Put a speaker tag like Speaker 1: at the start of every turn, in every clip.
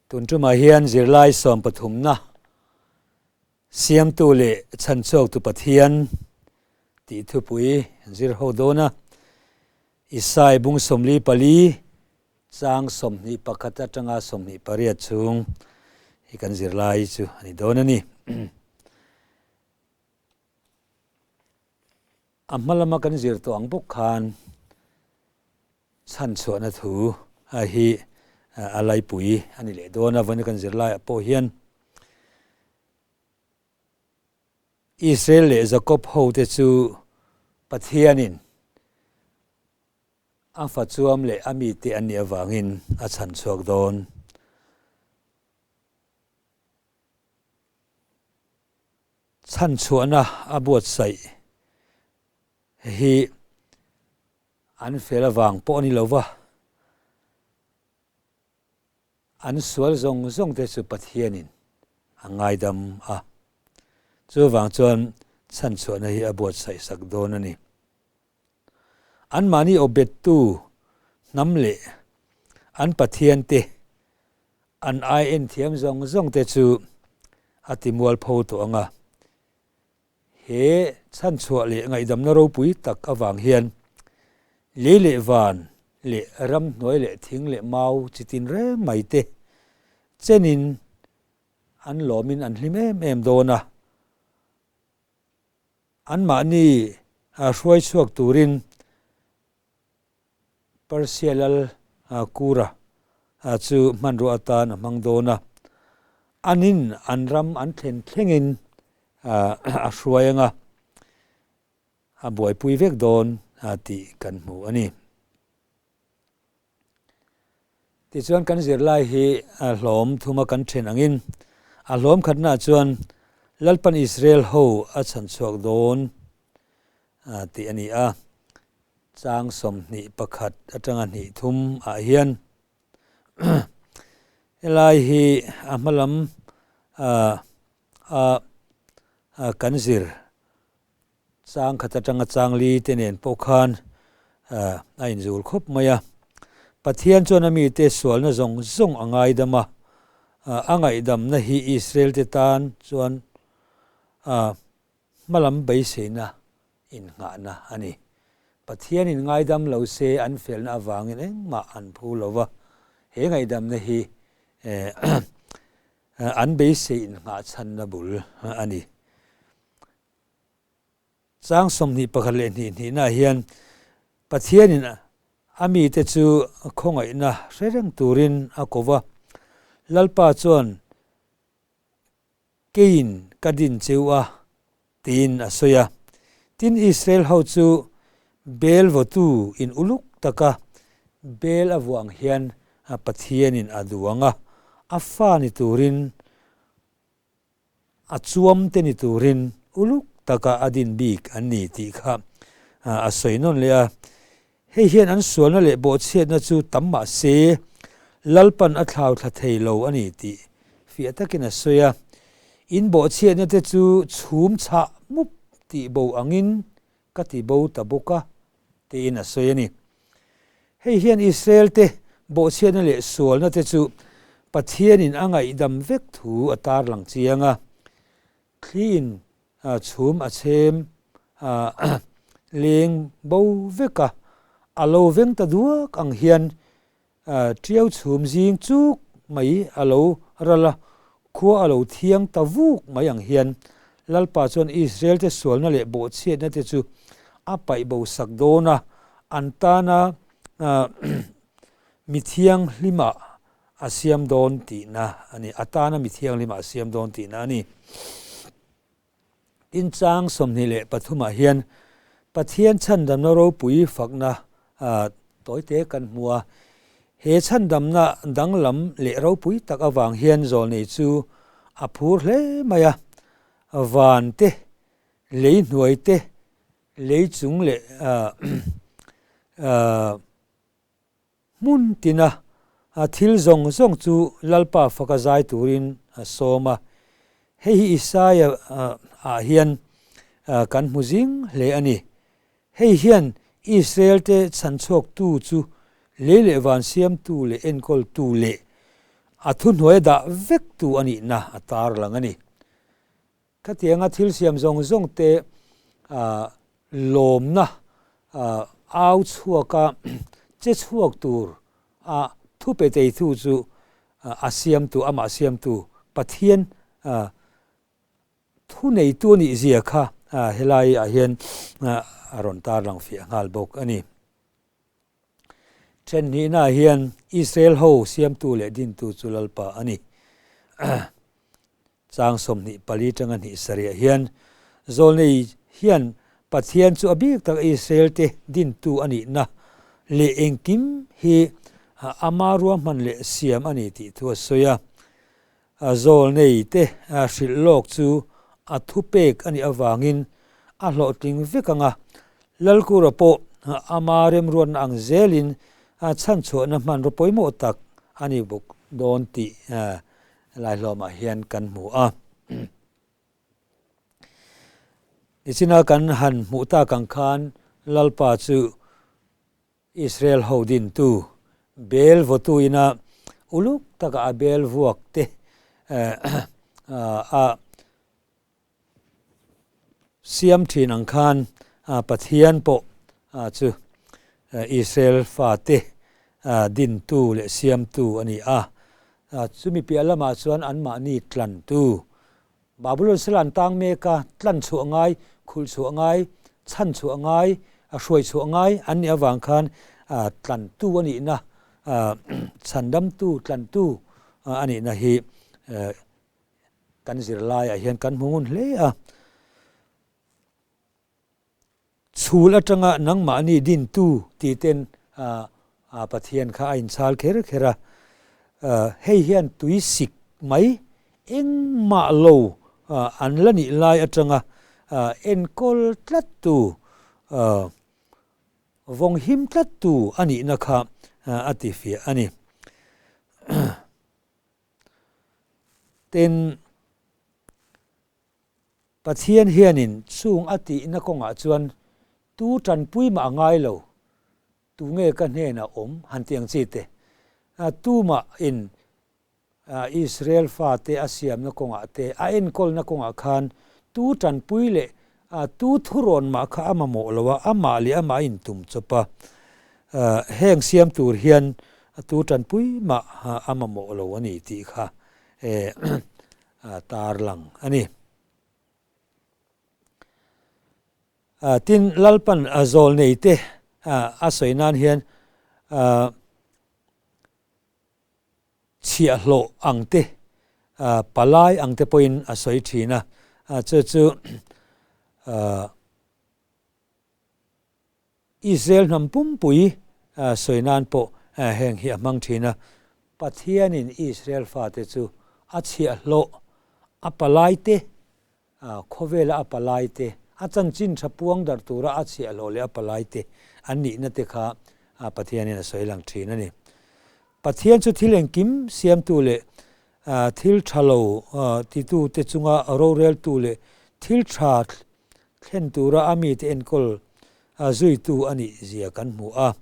Speaker 1: Tun tumah hian zirlai sawmpathumna Siamtu leh Chhanchhuaktu Pathian tih thupui zir ho dawn a. Isai bung 44 chang 21 atanga 28 chhung hi kan zirlai chu a ni dawn a ni. A hma lama kan zir tawh ang bawk khan chhanchhuahna thu hi a laipui a ni leh dawn a, vawiin kan zirlaiah pawh hian Israel leh Jacob hote chu Pathianin a fachuam leh a mite an nih avangin a chhanchhuak dawn. Chhanchhuahna a buatsaih hi an fel avang pawh a ni lo va, an sual zawng zawng te chu Pathianin a ngaidam a, chuvang chuan chhanchhuahna hi a buatsaih sak dawn a ni. Anmahni awbettu hnam leh an Pathian te an ai en thiam zawng zawng te chu a ti mualpho tawh ang a. He chhanchhuah leh ngaihdamna ropui tak avang hian lei leh van leh ramhnuai leh thing leh mau chi tin reng mai te chenin an lawmin an hlim em em dawn a. Anmahni hruai chhuak turin Persia lal Kura chu hmanrua atan a hmang dawn a, anin an ram an thlen thlengin a hruai anga a buaipui vek dawn tih kan hmu a ni. Tichuan kan zirlai hi hlawm thuma kan then angin a hlawm khatnaah chuan Lalpan Israel ho a chhanchhuak dawn tih a ni a. Chang 21 atanga hnih thum ah hian helai hi a hmalam a kan zir Chang khat atanga chang li te nen pawh khan a inzul khawp mai a. Pathian chuan a mite sualna zawng zawng a ngaidam a, a ngaihdamna hi Israel te tan chuan hmalam beiseina innghahna a ni. Pathianin ngaidam lo se an felna avangin engmah an phu lo va, he ngaihdamna hi an beisei innghahchhanna bul a ni. Chang 21 leh hnih hnihnaah hian Pathianin a mite chu khawngaihna hre reng turin a ko va, Lalpa chuan keiin ka din cheu a tiin a sawi a. Tin, Israel ho chu bel vawtu in uluk taka bel a vuah ang hian Pathianin a duang a, a fa ni turin A chuam te ni turin uluk taka a din bik an ni tih kha a sawi nawn leh a. Hei hian an sualna leh bawhchhiatna chu tam mah se Lalpan a thlau thla thei lo a ni tih fiah takin a sawi a. In bawhchhiatna te chu chhum chhah mup tih bo angin ka ti bo ta bawk a, tiin a sawi a ni. Hei hian Israel-te bawhchhiatna leh sualna te chu Pathianin a ngaihdam vek thu a tarlang chiang a. Thliin chhum a chhem leng bo vek a, a lo veng ta duak ang hian Tiau chhum zing chuk mai a lo ral a, khua a lo thiang ta vuk mai ang hian Lalpa chuan Israel-te sualna leh bawhchhiatna te chu a paih bo sak dawn a, an tana mi thianghlimah a siam dawn tihna a ni, a tana mi thianghlimah a siam dawn tihna a ni. Tin, chang 23 ah hian Pathian chhandamna ropui fakna tawite kan hmu a. He chhandamna danglam leh ropui tak avang hian zawlnei chu a phur hle mai a. Van te, lei hnuai te, lei chung leh Hmun tina thil zawng zawng chu Lalpa faka zai turin a sawm a. Hei hi Isaia ah hian kan hmu zing hle a ni. Hei hian Israel-te chhanchhuaktu chu lei leh van siamtu leh enkawltu leh. a thuhnuaia dah vektu a nihna a tarlang a ni. Khatianga thil siam zawng zawng te lawmna au chhuaka che chhuak tur a thupe teitu chu a siamtu, amah siamtu Pathian thuneitu a nih zia kha helai ah hian a rawn tarlang fiah nghal bawk a ni. Then hnihnaah hian Israel ho siamtu leh dintu chu Lalpa a ni. Chang 24 tanga hnih sarih hian Zawlnei hian Pathian chu a bik tak Israel te dintu a nihna leh engkim hi ama ruahman leh siam a ni tih thu a sawi a. Zawlnei te hrilh lawk chu a thupek a nih avangin a hlawhtling vek ang a, Lalkura pawh ama remruatna ang zelin chhanchhuahna hmanraw pawimawh tak a ni bawk dawn tih laihlawmah hian kan hmu a. Nichina kan han hmuh tak ang khan Lalpa chu Israel ho dintu bel vawtu ina uluk taka a bel vuak te a siam thin ang khan Pathian pawh chu Israel fate dintu leh siamtu a ni a. Chumi piah lamah chuan anmahni tlantu Babulon sal an tang mek a, tlan chhuah ngai, khulh chhuah ngai, chhan chhuah ngai, hruai chhuah ngai an nih avang khan tlantu a nihna, chhandamtu, tlantu a nihna hi kan zirlaiah hian kan hmu ngun hle a. Chhul atanga nangmahni dintu tih ten Pathian kha a inchhal kher kher a. Hei hian tui sik mai engmah lo an la nih lai atanga enkawl tlattu, vawng him tlattu a nihna kha a tifiah a ni. Tin. Pathian hianin chung a tihna kawngah chuan tu tanpui mah a ngai lo, tu nge ka hnenah awm han tih ang chi te, tumah in Israel fate a siamna kawngah te, a enkawlna kawngah khan tu tanpui leh tu thurawn mah kha a mamawh lo a, amah leh amah a intum chawp a, heng siam tur hian tu tanpui mah a mamawh lo a ni tih kha tarlang a ni. Tin, Lalpan zawlnei te a sawi nan hian chhiahhlawh ang te, palai ang te pawhin a sawi thin a, chu chu Israel hnam pumpui sawi nan pawh heng hi a hmang thin a. Pathianin Israel fate chu a chhiahhlawh, a palaite, khawvela a palaite, a chanchin tha puang darh tura a chhiahhlawh leh a palaite an nihna te kha Pathianin a sawi lang thin a ni. Pathian chu thil engkim siamtu leh thil tha lo titute chunga roreltu leh thil tha thlen tura a mite enkawl zuitu a nih zia kan hmu a.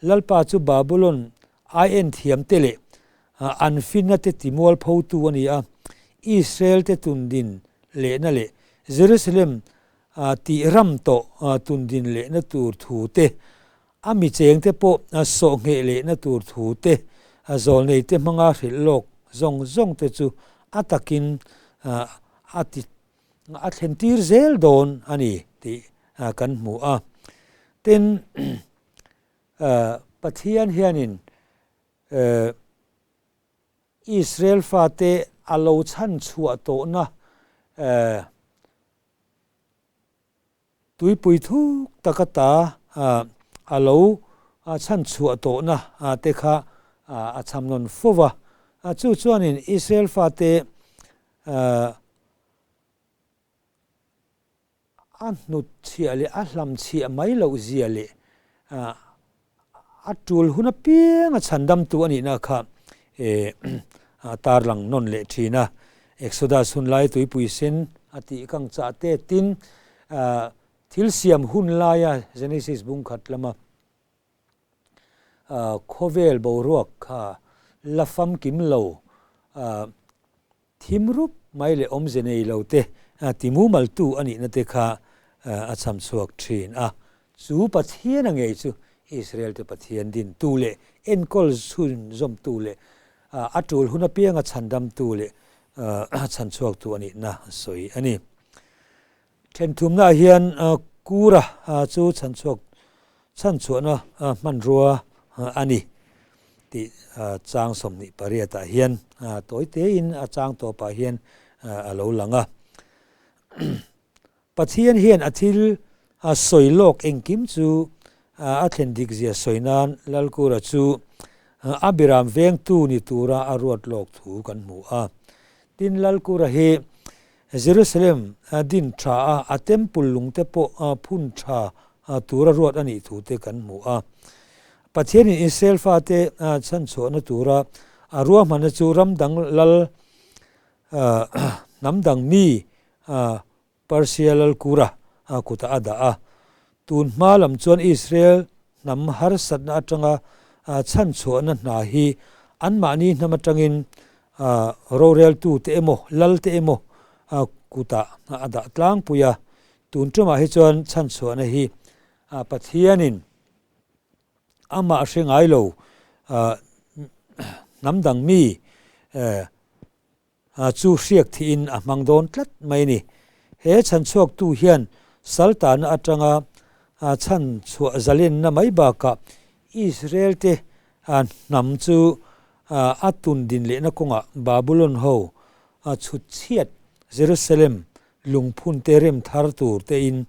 Speaker 1: Lalpa chu Babulon ai thiamte leh an finna te timualphotu a ni a, Israel te tundin lehna leh Jerusalem tih ram tawh tundin lehna tur thu te, a mi chengte pawh sawhngheh lehna tur thu te, zawlneite hmanga hrilh lawk zawng zawng te chu a takin a ti a thlen tir zel dawn a ni tih kan hmu a. Tin, Pathian hianin Israel fate a lo chhan chhuah tawhna tuipui thuk taka ta a lo chhan chhuah tawhna te kha a cham nawn fo va. Chu chuanin Israel fate A hnut chhiah leh a hlam chhiah mai loh zia leh a tul hun apiang a chhandamtu a nihna kha a tarlang nawn leh thin a. Exodus hun lai tuipui sen a tih kang chah te tin thil siam hun laia Genesis bung khat lama Khawvel boruak kha la famkim lo. Thim rup mai leh awmze nei lo te ti mumaltu a nihna te kha a cham chhuak thin a. Chu Pathian a ngei chu Israel te Pathian dintu leh enkawl chhunzawmtu leh a tul hun apianga chhandamtu leh chhanchhuaktu a nihna sawi a ni. Thenthumnaah hian Kura chu chhanchhuak chhanchhuahna hmanrua a ni tih chang 28 ah hian tawi tein a chang tawpah hian a lo lang a. Pathian hian a thil sawi lawk engkim chu a thlen dik zia sawi nan Lalkura chu a biram vengtu ni tura a ruat lawk thu kan hmu a. Tin, Lalkura hi Jerusalem din tha a, a temple lungte pawh phun tha tura ruat a nih thu te kan hmu a. Pathianin Israel fate chhanchhuahna tura a ruahmanna chu ram dang lal hnam dang mi Persia lal Kura kutah a dah a. Tun hma lam chuan Israel hnam harsatna atanga chhanchhuahna hna hi anmahni hnam atangin roreltute emaw, lalte emaw kutah a dah tlangpui a. Tun tumah hi chuan chhanchhuahna hi Pathianin amah hre ngai lo hnam dang mi Chu hriak thihin a hmang dawn tlat mai a ni. He chhanchhuaktu hian saltana atanga chhanchhuah zalenna mai bakah Israel te hnam chu a tun din lehna kawngah Babulon ho chhut chhiat Jerusalem lungphun te rem thar tur tein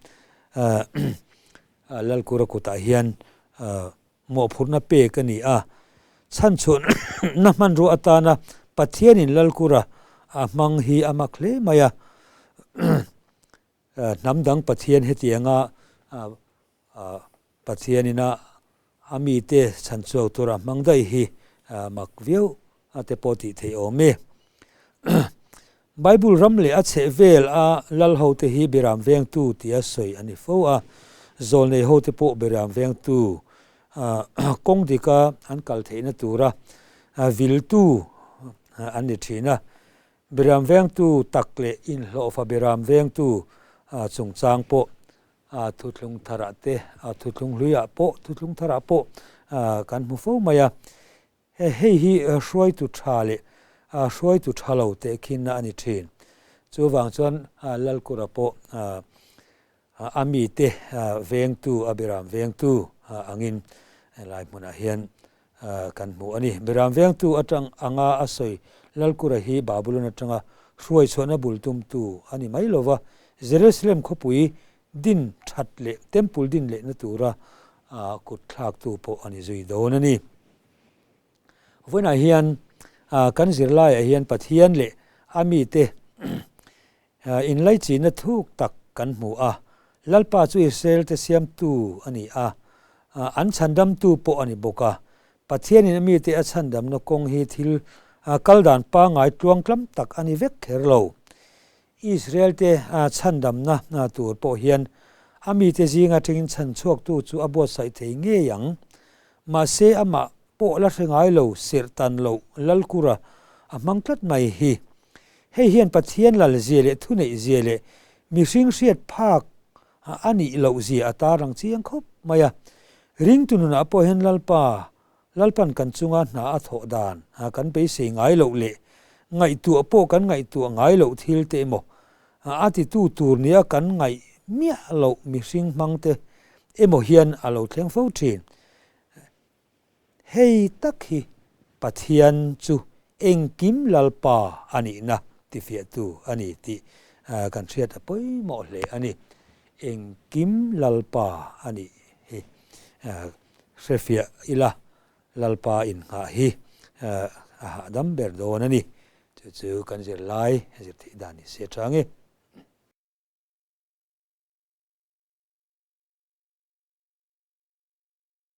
Speaker 1: Lalkura kutah hian Mawhphurhna pek a ni a, chhanchhuahna hmanrua atana Pathianin Lalkura a hmang hi a mak hle mai a. Hnam dang Pathian hetianga Pathianina a mite chhanchhuak tura hmang daih hi mak viau te pawh tih theih awm e. Bible ram leh a chheh vel a lal hote hi Beram vengtu tia sawi a ni fo a, zawlnei hote pawh Beram vengtu kawng dika an kal theihna tura viltu an ni thin a. Beram vengtu tak leh inhlawhfa Beram vengtu chungchang pawh thuthlung tharah te, thuthlung hluiah pawh, thuthlung tharah pawh kan hmu fo mai a. Hei hi hruaitu tha leh hruaitu tha lo tehkhinna a ni thin. Chuvang chuan Lalkura pawh a mite vengtu, a Beram vengtu angin helai hmunah hian kan hmu a ni. Beram vengtu atang anga a sawi Lalkura hi Babulon atanga hruaichhuahna bul tumtu a ni mai lova, Jerusalem khawpui din that leh Temple din lehna tura kut thlaktu pawh a ni zui dawn a ni. Vawiinah hian kan zirlaiah hian Pathian leh a mite inlaichinna thuk tak kan hmu a. Lalpa chu Israelte siamtu a ni a, an chhandamtu pawh a ni bawk a. Pathianin a mite a chhandamna kawng hi thil kal dan pangngai tluangtlam tak a ni vek kher lo. Israelte chhandamna tur pawh hian a mite zinga tengin chhanchhuaktu chu a buatsaih thei ngei ang. Mahse amah pawh la hre ngai lo, serh tan loh Lalkura a hmang tlat mai hi. Hei hian Pathian lalzia leh thuneihzia leh mihring hriat phak a nih lohzia a tarlang chiang khawp mai a. Ringtu nunah pawh hian Lalpa, Lalpan kan chunga hna a thawh dan kan beisei ngai loh leh ngaihtuah pawh kan ngaihtuah ngai loh thil te emaw a titu tur nia kan ngaih miah loh mihring hmang te emaw hian a lo thleng fo thin. Hei tak hi Pathian chu engkim Lalpa a nihna tifiahtu a ni tih kan hriat a pawimawh hle a ni. Engkim Lalpa a nih hi hrefiah ila Lalpa innghah hi a hahdam ber dawn a ni. Chu chu kan zirlai zir theih dan ni se tang e.